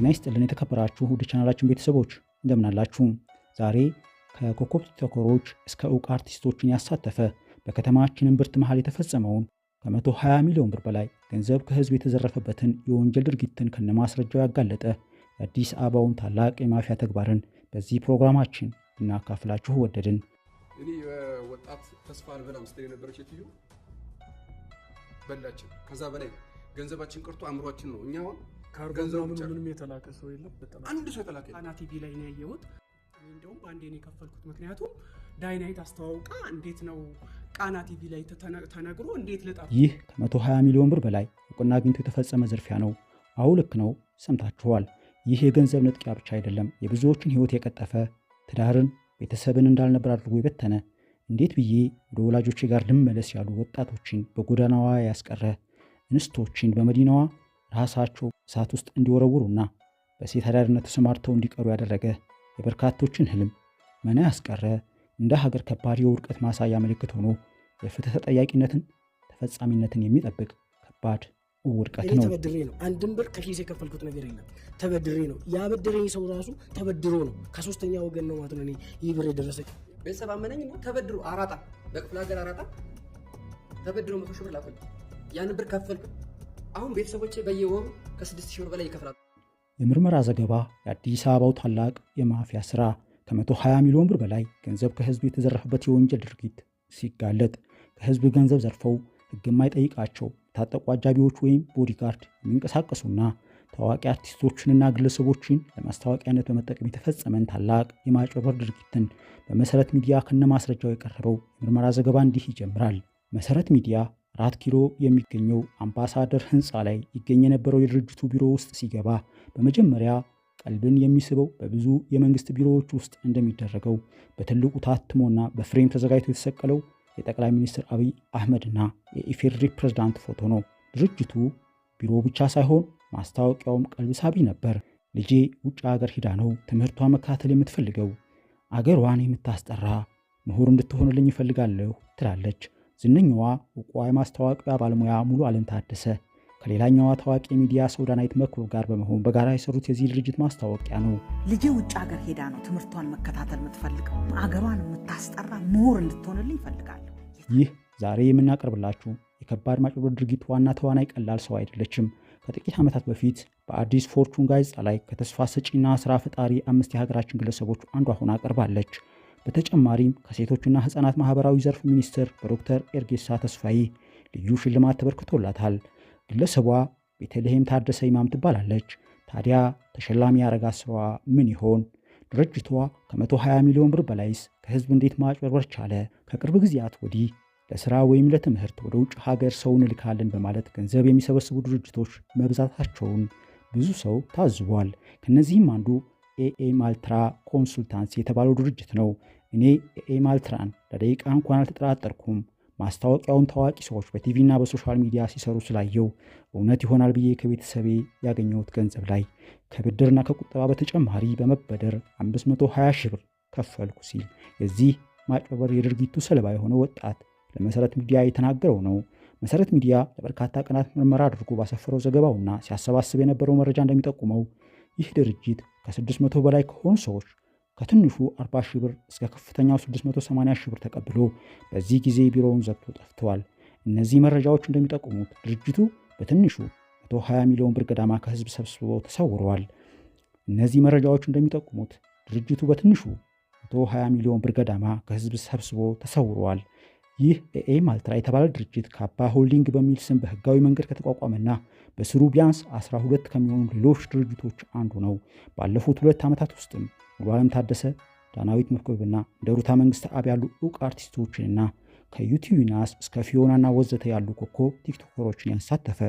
ጤና ይስጥልን የተከበራችሁ ውድ ቻናላችን ቤተሰቦች፣ እንደምን አላችሁ? ዛሬ ከኮከብ ቲክቶከሮች እስከ እውቅ አርቲስቶችን ያሳተፈ በከተማችን እምብርት መሃል የተፈጸመውን ከ120 ሚሊዮን ብር በላይ ገንዘብ ከህዝብ የተዘረፈበትን የወንጀል ድርጊትን ከነማስረጃው ያጋለጠ የአዲስ አበባውን ታላቅ የማፊያ ተግባርን በዚህ ፕሮግራማችን ልናካፍላችሁ ወደድን። እኔ የወጣት ተስፋ አልበላም ስትል የነበረች ሴትዮ በላችን። ከዛ በላይ ገንዘባችን ቀርቶ አእምሯችን ነው። እኛ አሁን ገንዘቡ ብቻ ምንም የተላከ ሰው የለም። በጣም አንድ ሰው የተላከ የለም። ጣና ቲቪ ላይ ነው ያየሁት። እኔ እንደውም በአንዴ ነው የከፈልኩት። ምክንያቱም ዳይናይት አስተዋውቃ እንዴት ነው ቃና ቲቪ ላይ ተነግሮ እንዴት ልጠ ይህ ከ120 ሚሊዮን ብር በላይ እውቅና አግኝቶ የተፈጸመ ዝርፊያ ነው። አዎ ልክ ነው፣ ሰምታችኋል። ይህ የገንዘብ ንጥቂያ ብቻ አይደለም፣ የብዙዎችን ሕይወት የቀጠፈ፣ ትዳርን፣ ቤተሰብን እንዳልነበር አድርጎ የበተነ፣ እንዴት ብዬ ወደ ወላጆቼ ጋር ልመለስ ያሉ ወጣቶችን በጎዳናዋ ያስቀረ፣ እንስቶችን በመዲናዋ ራሳቸው እሳት ውስጥ እንዲወረውሩና በሴት አዳሪነት ተሰማርተው እንዲቀሩ ያደረገ፣ የበርካቶችን ህልም መና ያስቀረ፣ እንደ ሀገር ከባድ የውድቀት ማሳያ ምልክት ሆኖ የፍትህ ተጠያቂነትን ተፈጻሚነትን የሚጠብቅ ከባድ ውድቀት እኔ ነው። ተበድሬ ነው። አንድም ብር ከኪስ የከፈልኩት ነገር የለም። ተበድሬ ነው። ያበደረኝ ሰው ራሱ ተበድሮ ነው። ከሶስተኛ ወገን ነው ማለት ነው። እኔ ይህ ብር የደረሰኝ ቤተሰብ አመነኝ እና ተበድሮ አራጣ፣ በክፍለ ሀገር አራጣ ተበድሮ 100,000 ብር ላኩልኝ። ያንን ብር ከፈልኩ። አሁን ቤተሰቦቼ በየወሩ ከ6,000 ብር በላይ ይከፍላሉ። የምርመራ ዘገባ የአዲስ አበባው ታላቅ የማፊያ ስራ ከ120 ሚሊዮን ብር በላይ ገንዘብ ከህዝብ የተዘረፈበት የወንጀል ድርጊት ሲጋለጥ፣ ከህዝብ ገንዘብ ዘርፈው ህግ የማይጠይቃቸው የታጠቁ አጃቢዎች ወይም bodyguard የሚንቀሳቀሱና ታዋቂ አርቲስቶችንና ግለሰቦችን ለማስታወቂያነት በመጠቀም የተፈጸመን ታላቅ የማጭበርበር ድርጊትን በመሰረት ሚዲያ ከነማስረጃው የቀረበው የምርመራ ዘገባ እንዲህ ይጀምራል። መሰረት ሚዲያ 4 ኪሎ የሚገኘው አምባሳደር ህንፃ ላይ ይገኝ የነበረው የድርጅቱ ቢሮ ውስጥ ሲገባ በመጀመሪያ ቀልብን የሚስበው በብዙ የመንግስት ቢሮዎች ውስጥ እንደሚደረገው በትልቁ ታትሞና በ frame ተዘጋጅቶ የተሰቀለው የጠቅላይ ሚኒስትር አብይ አህመድና የኢፌዴሪ ፕሬዝዳንት ፎቶ ነው። ድርጅቱ ቢሮ ብቻ ሳይሆን ማስታወቂያውም ቀልብ ሳቢ ነበር። ልጄ ውጭ ሀገር ሂዳ ነው ትምህርቷን መከታተል የምትፈልገው፣ አገሯን የምታስጠራ ምሁር እንድትሆንልኝ ይፈልጋለሁ ትላለች ዝነኛዋ እውቋ የማስታወቂያ ባለሙያ ሙሉ ዓለም ታደሰ ከሌላኛዋ ታዋቂ የሚዲያ ሰው ዳናይት መክብብ ጋር በመሆን በጋራ የሰሩት የዚህ ድርጅት ማስታወቂያ ነው። ልጄ ውጭ ሀገር ሄዳ ነው ትምህርቷን መከታተል የምትፈልገው፣ አገሯን የምታስጠራ ምሁር እንድትሆንልኝ እፈልጋለሁ። ይህ ዛሬ የምናቀርብላችሁ የከባድ ማጭበርበር ድርጊት ዋና ተዋናይ ቀላል ሰው አይደለችም። ከጥቂት ዓመታት በፊት በአዲስ ፎርቹን ጋዜጣ ላይ ከተስፋ ሰጪና ስራ ፈጣሪ 5 የሀገራችን ግለሰቦች አንዷ ሆና ቀርባለች። በተጨማሪም ከሴቶችና ሕፃናት ማህበራዊ ዘርፍ ሚኒስትር በዶክተር ኤርጌሳ ተስፋዬ ልዩ ሽልማት ተበርክቶላታል። ግለሰቧ ቤተልሔም ታደሰ ይማም ትባላለች። ታዲያ ተሸላሚ ያረጋት ስራዋ ምን ይሆን? ድርጅቷ ከ120 ሚሊዮን ብር በላይስ ከህዝብ እንዴት ማጭበርበር ቻለ? ከቅርብ ጊዜያት ወዲህ ለስራ ወይም ለትምህርት ወደ ውጭ ሀገር ሰው እንልካለን በማለት ገንዘብ የሚሰበስቡ ድርጅቶች መብዛታቸውን ብዙ ሰው ታዝቧል። ከነዚህም አንዱ ኤኤ ማልትራ ኮንሱልታንሲ የተባለው ድርጅት ነው። እኔ ኤኤ ማልትራን ለደቂቃ እንኳን አልተጠራጠርኩም። ማስታወቂያውን ታዋቂ ሰዎች በቲቪና በ social media ሲሰሩ ስላየው እውነት ይሆናል ብዬ ከቤተሰቤ ያገኘሁት ገንዘብ ላይ ከብድርና ከቁጠባ በተጨማሪ በመበደር 520 ሺህ ብር ከፈልኩ ሲል የዚህ ማጭበርበር የድርጊቱ ሰለባ የሆነ ወጣት ለመሰረት ሚዲያ የተናገረው ነው። መሰረት ሚዲያ ለበርካታ ቀናት ምርመራ አድርጎ ባሰፈረው ዘገባውና ሲያሰባስብ የነበረው መረጃ እንደሚጠቁመው ይህ ድርጅት ከ600 በላይ ከሆኑ ሰዎች ከትንሹ 40 ሺህ ብር እስከ ከፍተኛው 680 ሺህ ብር ተቀብሎ በዚህ ጊዜ ቢሮውን ዘግቶ ጠፍተዋል። እነዚህ መረጃዎች እንደሚጠቁሙት ድርጅቱ በትንሹ 120 ሚሊዮን ብር ገዳማ ከህዝብ ሰብስቦ ተሰውረዋል። እነዚህ መረጃዎች እንደሚጠቁሙት ድርጅቱ በትንሹ 120 ሚሊዮን ብር ገዳማ ከህዝብ ሰብስቦ ተሰውረዋል። ይህ ኤኤ ማልትራ የተባለ ድርጅት ካባ ሆልዲንግ በሚል ስም በህጋዊ መንገድ ከተቋቋመና በስሩ ቢያንስ 12 ከሚሆኑ ሌሎች ድርጅቶች አንዱ ነው። ባለፉት 2 ዓመታት ውስጥም ሙሉ ዓለም ታደሰ፣ ዳናዊት መክብብና እንደ ሩታ መንግስተአብ ያሉ እውቅ አርቲስቶችንና ከዩቲዩናስ እስከ ፊዮናና ወዘተ ያሉ ኮከብ ቲክቶከሮችን ያሳተፈ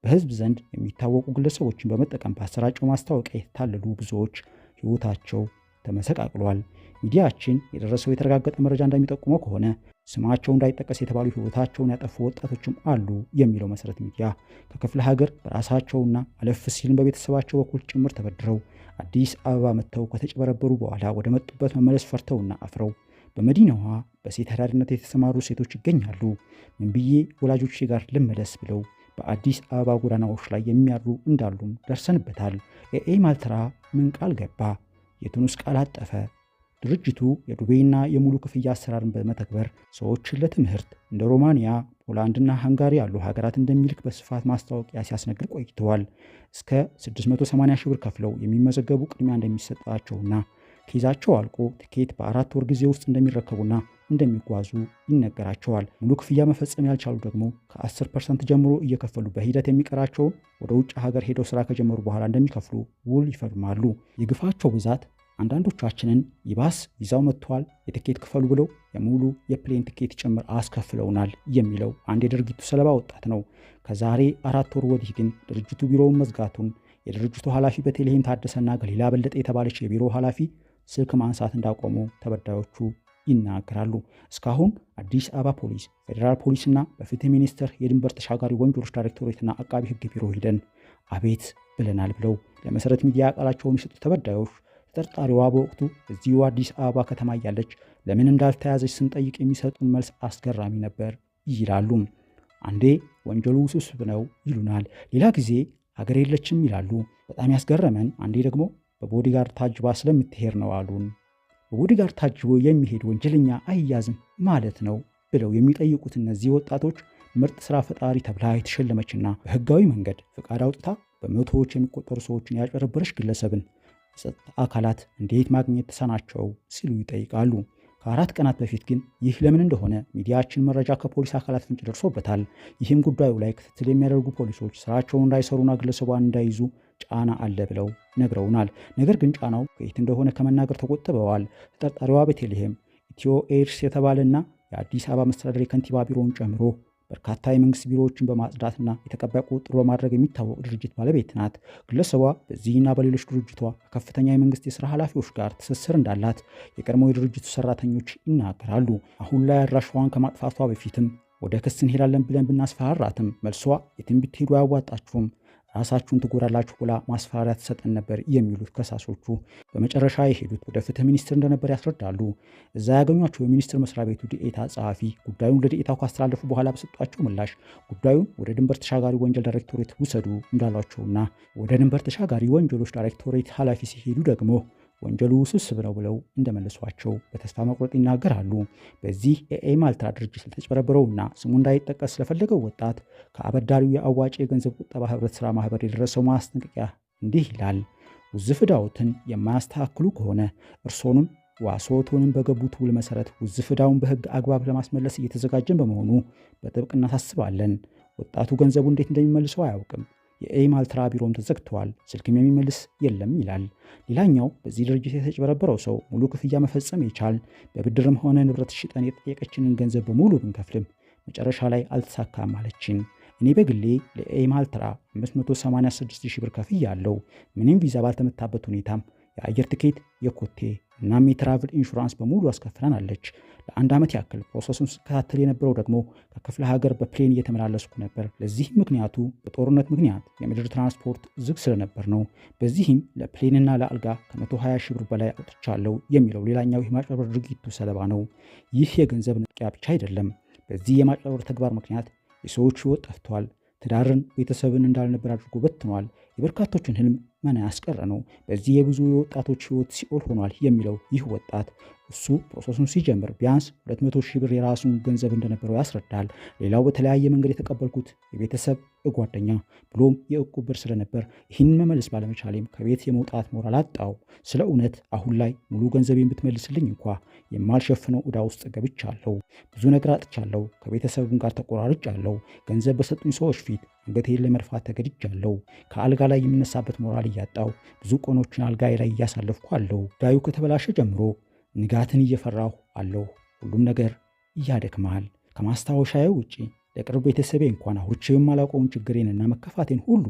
በህዝብ ዘንድ የሚታወቁ ግለሰቦችን በመጠቀም ባሰራጨው ማስታወቂያ የተታለሉ ብዙዎች ህይወታቸው ተመሰቃቅሏል። ሚዲያችን የደረሰው የተረጋገጠ መረጃ እንደሚጠቁመው ከሆነ ስማቸው እንዳይጠቀስ የተባሉ ህይወታቸውን ያጠፉ ወጣቶችም አሉ የሚለው መሰረት ሚዲያ ከክፍለ ሀገር በራሳቸውና አለፍ ሲልም በቤተሰባቸው በኩል ጭምር ተበድረው አዲስ አበባ መጥተው ከተጨበረበሩ በኋላ ወደ መጡበት መመለስ ፈርተውና አፍረው በመዲናዋ በሴት አዳሪነት የተሰማሩ ሴቶች ይገኛሉ። ምን ብዬ ወላጆቼ ጋር ልመለስ ብለው በአዲስ አበባ ጎዳናዎች ላይ የሚያድሩ እንዳሉም ደርሰንበታል። ኤኤ ማልትራ ምን ቃል ገባ? የቱንስ ቃል አጠፈ? ድርጅቱ የዱቤና የሙሉ ክፍያ አሰራርን በመተግበር ሰዎችን ለትምህርት እንደ ሮማንያ፣ ፖላንድና ሃንጋሪ ያሉ ሀገራት እንደሚልክ በስፋት ማስታወቂያ ሲያስነግር ቆይተዋል። እስከ 680 ሺህ ብር ከፍለው የሚመዘገቡ ቅድሚያ እንደሚሰጣቸውና case ኣቸው አልቆ ትኬት በ4 ወር ጊዜ ውስጥ እንደሚረከቡና እንደሚጓዙ ይነገራቸዋል። ሙሉ ክፍያ መፈጸም ያልቻሉ ደግሞ ከ10% ጀምሮ እየከፈሉ በሂደት የሚቀራቸውን ወደ ውጭ ሀገር ሄደው ስራ ከጀመሩ በኋላ እንደሚከፍሉ ውል ይፈርማሉ። የግፋቸው ብዛት አንዳንዶቻችንን ይባስ ቪዛው መጥቷል የትኬት ክፈሉ ብለው የሙሉ የ plane ትኬት ጭምር አስከፍለውናል የሚለው አንድ የድርጊቱ ሰለባ ወጣት ነው። ከዛሬ 4 ወር ወዲህ ግን ድርጅቱ ቢሮውን መዝጋቱን የድርጅቱ ኃላፊ በቴሌሄም ታደሰና ገሊላ በለጠ የተባለች የቢሮ ኃላፊ ስልክ ማንሳት እንዳቆሙ ተበዳዮቹ ይናገራሉ። እስካሁን አዲስ አበባ ፖሊስ፣ ፌዴራል ፖሊስና በፍትህ ሚኒስቴር የድንበር ተሻጋሪ ወንጀሎች ዳይሬክቶሬትና አቃቢ ሕግ ቢሮ ሂደን አቤት ብለናል ብለው ለመሰረት ሚዲያ ቃላቸውን የሰጡ ተበዳዮች ተጠርጣሪዋ በወቅቱ እዚሁ አዲስ አበባ ከተማ እያለች ለምን እንዳልተያዘች ስንጠይቅ የሚሰጡን መልስ አስገራሚ ነበር ይላሉ። አንዴ ወንጀሉ ውስብስብ ነው ይሉናል፣ ሌላ ጊዜ ሀገር የለችም ይላሉ። በጣም ያስገረመን አንዴ ደግሞ በ bodyguard ታጅባ ስለምትሄድ ነው አሉን። በ bodyguard ታጅቦ የሚሄድ ወንጀለኛ አይያዝም ማለት ነው ብለው የሚጠይቁት እነዚህ ወጣቶች ምርጥ ስራ ፈጣሪ ተብላ የተሸለመችና በህጋዊ መንገድ ፍቃድ አውጥታ በመቶዎች የሚቆጠሩ ሰዎችን ያጭበረበረች ግለሰብን የጸጥታ አካላት እንዴት ማግኘት ተሳናቸው ሲሉ ይጠይቃሉ። ከ4 ቀናት በፊት ግን ይህ ለምን እንደሆነ ሚዲያችን መረጃ ከፖሊስ አካላት ፍንጭ ደርሶበታል። ይህም ጉዳዩ ላይ ክትትል የሚያደርጉ ፖሊሶች ስራቸውን እንዳይሰሩና ግለሰቧን እንዳይዙ ጫና አለ ብለው ነግረውናል። ነገር ግን ጫናው ከየት እንደሆነ ከመናገር ተቆጥበዋል። ተጠርጣሪዋ ቤተልሔም ኢትዮ ኤርስ የተባለና የአዲስ አበባ መስተዳድር የከንቲባ ቢሮውን ጨምሮ በርካታ የመንግስት ቢሮዎችን በማጽዳትና የተቀባይ ቁጥጥር በማድረግ የሚታወቅ ድርጅት ባለቤት ናት። ግለሰቧ በዚህና በሌሎች ድርጅቷ ከከፍተኛ የመንግስት የስራ ኃላፊዎች ጋር ትስስር እንዳላት የቀድሞ የድርጅቱ ሰራተኞች ይናገራሉ። አሁን ላይ አድራሻዋን ከማጥፋቷ በፊትም ወደ ክስ እንሄዳለን ብለን ብናስፈራራትም መልሷ የትም ብትሄዱ አያዋጣችሁም፣ ራሳችሁን ትጎዳላችሁ ብላ ማስፈራሪያ ትሰጠን ነበር የሚሉት ከሳሾቹ በመጨረሻ የሄዱት ወደ ፍትህ ሚኒስትር እንደነበር ያስረዳሉ። እዛ ያገኟቸው የሚኒስትር መስሪያ ቤቱ ዲኤታ ጸሐፊ ጉዳዩን ለዲኤታው ካስተላለፉ በኋላ በሰጧቸው ምላሽ ጉዳዩን ወደ ድንበር ተሻጋሪ ወንጀል ዳይሬክቶሬት ውሰዱ እንዳሏቸውና ወደ ድንበር ተሻጋሪ ወንጀሎች ዳይሬክቶሬት ኃላፊ ሲሄዱ ደግሞ ወንጀሉ ውስብስብ ነው ብለው እንደመለሷቸው በተስፋ መቁረጥ ይናገራሉ። በዚህ ኤኤ ማልትራ ድርጅት ለተጭበረበረውና ስሙ እንዳይጠቀስ ስለፈለገው ወጣት ከአበዳሪው የአዋጭ የገንዘብ ቁጠባ ህብረት ስራ ማህበር የደረሰው ማስጠንቀቂያ እንዲህ ይላል። ውዝፍ ዕዳዎትን የማያስተካክሉ ከሆነ እርሶንም ዋስዎትንም በገቡት ውል መሰረት ውዝፍ ዕዳውን በህግ አግባብ ለማስመለስ እየተዘጋጀን በመሆኑ በጥብቅ እናሳስባለን። ወጣቱ ገንዘቡ እንዴት እንደሚመልሰው አያውቅም። የኤ ማልትራ ቢሮም ተዘግተዋል፣ ስልክም የሚመልስ የለም ይላል። ሌላኛው በዚህ ድርጅት የተጭበረበረው ሰው ሙሉ ክፍያ መፈጸም የቻል በብድርም ሆነ ንብረት ሽጠን የጠየቀችንን ገንዘብ በሙሉ ብንከፍልም መጨረሻ ላይ አልተሳካም አለችን። እኔ በግሌ ለኤ ማልትራ 586,000 ብር ከፍያለሁ። ምንም ቪዛ ባልተመታበት ሁኔታም የአየር ትኬት፣ የኮቴ እናም የ travel insurance በሙሉ አስከፍለናለች። ለአንድ ዓመት ያክል process ኡን ስከታተል የነበረው ደግሞ ከክፍለ ሀገር በ plane እየተመላለስኩ ነበር። ለዚህ ምክንያቱ በጦርነት ምክንያት የምድር ትራንስፖርት ዝግ ስለነበር ነው። በዚህም ለ plane ና ለአልጋ ከ120 ሺህ ብር በላይ አውጥቻለሁ የሚለው ሌላኛው የማጭበርበር ድርጊቱ ሰለባ ነው። ይህ የገንዘብ ንጥቂያ ብቻ አይደለም። በዚህ የማጭበርበር ተግባር ምክንያት የሰዎች ሕይወት ጠፍቷል። ትዳርን፣ ቤተሰብን እንዳልነበር አድርጎ በትኗል። የበርካቶችን ህልም መና ያስቀረ ነው። በዚህ የብዙ የወጣቶች ህይወት ሲኦል ሆኗል የሚለው ይህ ወጣት እሱ process ኡን ሲጀምር ቢያንስ 200 ሺህ ብር የራሱን ገንዘብ እንደነበረው ያስረዳል። ሌላው በተለያየ መንገድ የተቀበልኩት የቤተሰብ የጓደኛ ብሎም የእቁብ ብር ስለነበር ይህንን መመለስ ባለመቻሌም ከቤት የመውጣት ሞራል አጣው። ስለ እውነት አሁን ላይ ሙሉ ገንዘቤን ብትመልስልኝ እንኳ የማልሸፍነው ዕዳ ውስጥ ገብቻለሁ። ብዙ ነገር አጥቻለሁ። ከቤተሰብም ጋር ተቆራርጫለሁ። ገንዘብ በሰጡኝ ሰዎች ፊት አንገቴን ለመድፋት ተገድጃለሁ። ከአልጋ ላይ የምነሳበት ሞራል እያጣው ብዙ ቀኖችን አልጋዬ ላይ እያሳለፍኩ አለሁ። ጉዳዩ ከተበላሸ ጀምሮ ንጋትን እየፈራሁ አለሁ። ሁሉም ነገር እያደክማል። ከማስታወሻዬ ውጪ ለቅርብ ቤተሰቤ እንኳን አውርቼ የማላውቀውን ችግሬንና መከፋቴን ሁሉ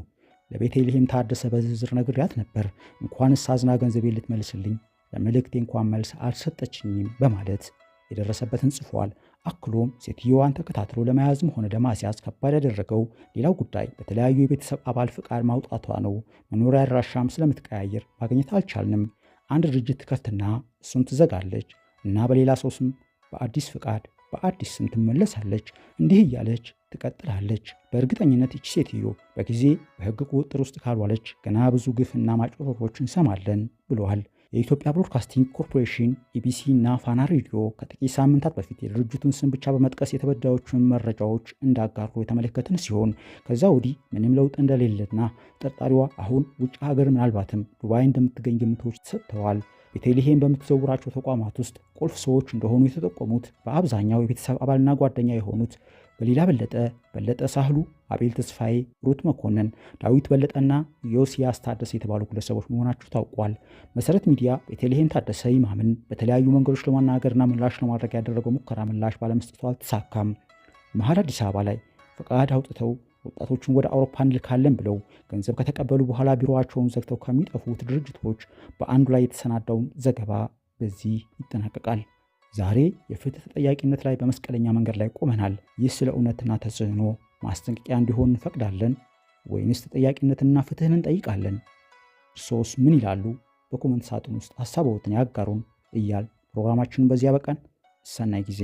ለቤተልሔም ታደሰ በዝርዝር ነግሬያት ነበር። እንኳንስ አዝና ገንዘቤን ልትመልስልኝ ለመልእክቴ እንኳን መልስ አልሰጠችኝም በማለት የደረሰበትን ጽፏል። አክሎም ሴትየዋን ተከታትሎ ለመያዝም ሆነ ለማስያዝ ከባድ ያደረገው ሌላው ጉዳይ በተለያዩ የቤተሰብ አባል ፍቃድ ማውጣቷ ነው። መኖሪያ አድራሻም ስለምትቀያየር ማግኘት አልቻልንም። አንድ ድርጅት ትከፍትና እሱን ትዘጋለች እና በሌላ ሰው ስም በአዲስ ፍቃድ በአዲስ ስም ትመለሳለች። እንዲህ እያለች ትቀጥላለች። በእርግጠኝነት ይቺ ሴትዮ በጊዜ በሕግ ቁጥጥር ውስጥ ካልዋለች ገና ብዙ ግፍና ማጭበርበሮች እንሰማለን ብለዋል። የኢትዮጵያ ብሮድካስቲንግ ኮርፖሬሽን ኢቢሲ እና ፋና ሬዲዮ ከጥቂት ሳምንታት በፊት የድርጅቱን ስም ብቻ በመጥቀስ የተበዳዮቹን መረጃዎች እንዳጋሩ የተመለከትን ሲሆን፣ ከዛ ወዲህ ምንም ለውጥ እንደሌለና ተጠርጣሪዋ አሁን ውጭ ሀገር ምናልባትም ዱባይ እንደምትገኝ ግምቶች ተሰጥተዋል። ቤተልሔም በምትዘውራቸው ተቋማት ውስጥ ቁልፍ ሰዎች እንደሆኑ የተጠቆሙት በአብዛኛው የቤተሰብ አባልና ጓደኛ የሆኑት ገሊላ በለጠ፣ በለጠ ሳህሉ፣ አቤል ተስፋዬ፣ ሩት መኮንን፣ ዳዊት በለጠና ዮሲያስ ታደሰ የተባሉ ግለሰቦች መሆናቸው ታውቋል። መሰረት ሚዲያ ቤተልሔም ታደሰ ይማምን በተለያዩ መንገዶች ለማናገርና ምላሽ ለማድረግ ያደረገው ሙከራ ምላሽ ባለመስጠቱ አልተሳካም። መሀል አዲስ አበባ ላይ ፈቃድ አውጥተው ወጣቶችን ወደ አውሮፓ እንልካለን ብለው ገንዘብ ከተቀበሉ በኋላ ቢሮዋቸውን ዘግተው ከሚጠፉት ድርጅቶች በአንዱ ላይ የተሰናዳውን ዘገባ በዚህ ይጠናቀቃል። ዛሬ የፍትህ ተጠያቂነት ላይ በመስቀለኛ መንገድ ላይ ቆመናል። ይህ ስለ እውነትና ተጽዕኖ ማስጠንቀቂያ እንዲሆን እንፈቅዳለን ወይንስ ተጠያቂነትና ፍትህን እንጠይቃለን? እርሶስ ምን ይላሉ? በ comment ሳጥን ውስጥ ሀሳብዎትን ያጋሩን እያልን ፕሮግራማችንን በዚህ ያበቃን። ሰናይ ጊዜ።